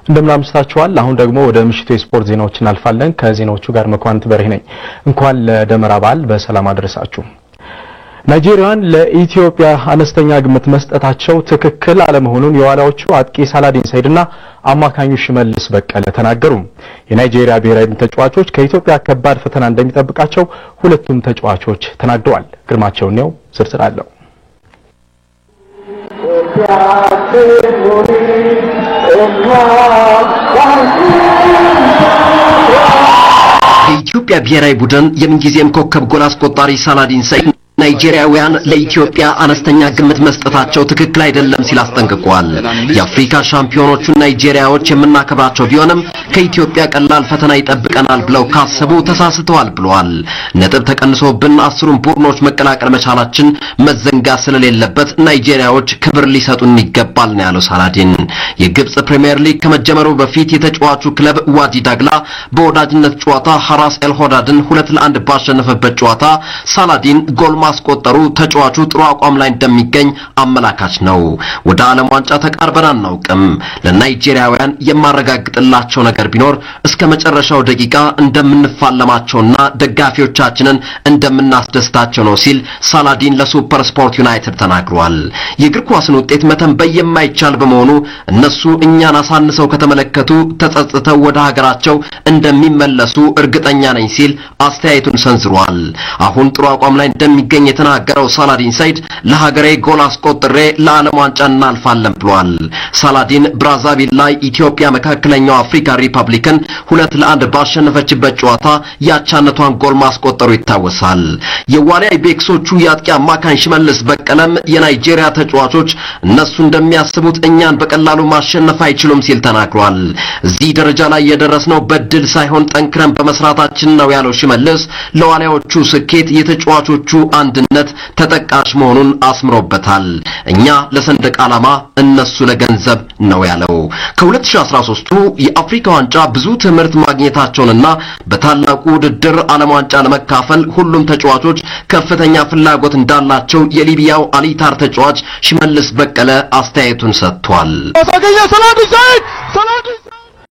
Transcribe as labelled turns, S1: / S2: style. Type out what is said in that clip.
S1: እንደምን አምሽታችኋል። አሁን ደግሞ ወደ ምሽቱ የስፖርት ዜናዎች እናልፋለን። ከዜናዎቹ ጋር መኳንንት በርሄ ነኝ። እንኳን ለደመራ በዓል በሰላም አደረሳችሁ። ናይጄሪያን ለኢትዮጵያ አነስተኛ ግምት መስጠታቸው ትክክል አለመሆኑን የዋሊያዎቹ አጥቂ ሳላዲን ሰይድና አማካኙ ሽመልስ በቀለ ተናገሩ። የናይጄሪያ ብሔራዊ ቡድን ተጫዋቾች ከኢትዮጵያ ከባድ ፈተና እንደሚጠብቃቸው ሁለቱም ተጫዋቾች ተናግረዋል። ግርማቸው ነው ዝርዝር አለው።
S2: የኢትዮጵያ ብሔራዊ ቡድን የምንጊዜም ኮከብ ጎል አስቆጣሪ ሳላዲን ሰይድ ናይጄሪያውያን ለኢትዮጵያ አነስተኛ ግምት መስጠታቸው ትክክል አይደለም ሲል አስጠንቅቋል። የአፍሪካ ሻምፒዮኖቹ ናይጄሪያዎች የምናከብራቸው ቢሆንም ከኢትዮጵያ ቀላል ፈተና ይጠብቀናል ብለው ካሰቡ ተሳስተዋል ብለዋል። ነጥብ ተቀንሶብን 10ሩን ቡድኖች መቀላቀል መቻላችን መዘንጋት ስለሌለበት ናይጄሪያዎች ክብር ሊሰጡን ይገባል ነው ያለው ሳላዲን። የግብጽ ፕሪሚየር ሊግ ከመጀመሩ በፊት የተጫዋቹ ክለብ ዋዲ ዳግላ በወዳጅነት ጨዋታ ሐራስ ኤልሆዳድን 2-1 ባሸነፈበት ጨዋታ ሳላዲን ጎል ማስቆጠሩ ተጫዋቹ ጥሩ አቋም ላይ እንደሚገኝ አመላካች ነው። ወደ ዓለም ዋንጫ ተቃርበን አናውቅም። ለናይጄሪያውያን የማረጋግጥላቸው ነገር ቢኖር እስከ መጨረሻው ደቂቃ እንደምንፋለማቸውና ደጋፊዎቻችንን እንደምናስደስታቸው ነው ሲል ሳላዲን ለሱፐር ስፖርት ዩናይትድ ተናግሯል። የእግር ኳስን ውጤት መተንበይ የማይቻል በመሆኑ እነሱ እኛን አሳንሰው ከተመለከቱ ተጸጽተው ወደ ሀገራቸው እንደሚመለሱ እርግጠኛ ነኝ ሲል አስተያየቱን ሰንዝሯል። አሁን ጥሩ አቋም ላይ እንደሚገኝ የተናገረው ሳላዲን ሰይድ ለሀገሬ ጎል አስቆጥሬ ለዓለም ዋንጫ እናልፋለን ብሏል። ሳላዲን ብራዛቪል ላይ ኢትዮጵያ መካከለኛው አፍሪካ ሪፐብሊክን 2-1 ባሸነፈችበት ጨዋታ ያቻነቷን ጎል ማስቆጠሩ ይታወሳል። የዋሊያ አይቤክሶቹ የአጥቂ አማካኝ ሽመልስ በቀለም የናይጄሪያ ተጫዋቾች እነሱ እንደሚያስቡት እኛን በቀላሉ ማሸነፍ አይችሉም ሲል ተናግሯል። እዚህ ደረጃ ላይ የደረስነው በድል ሳይሆን ጠንክረን በመስራታችን ነው ያለው ሽመልስ ለዋሊያዎቹ ስኬት የተጫዋቾቹ አንድነት ተጠቃሽ መሆኑን አስምሮበታል። እኛ ለሰንደቅ ዓላማ እነሱ ለገንዘብ ነው ያለው። ከ2013 የአፍሪካ ዋንጫ ብዙ ትምህርት ማግኘታቸውንና በታላቁ ውድድር ዓለም ዋንጫ ለመካፈል ሁሉም ተጫዋቾች ከፍተኛ ፍላጎት እንዳላቸው የሊቢያው አሊታር ተጫዋች ሽመልስ በቀለ አስተያየቱን ሰጥቷል።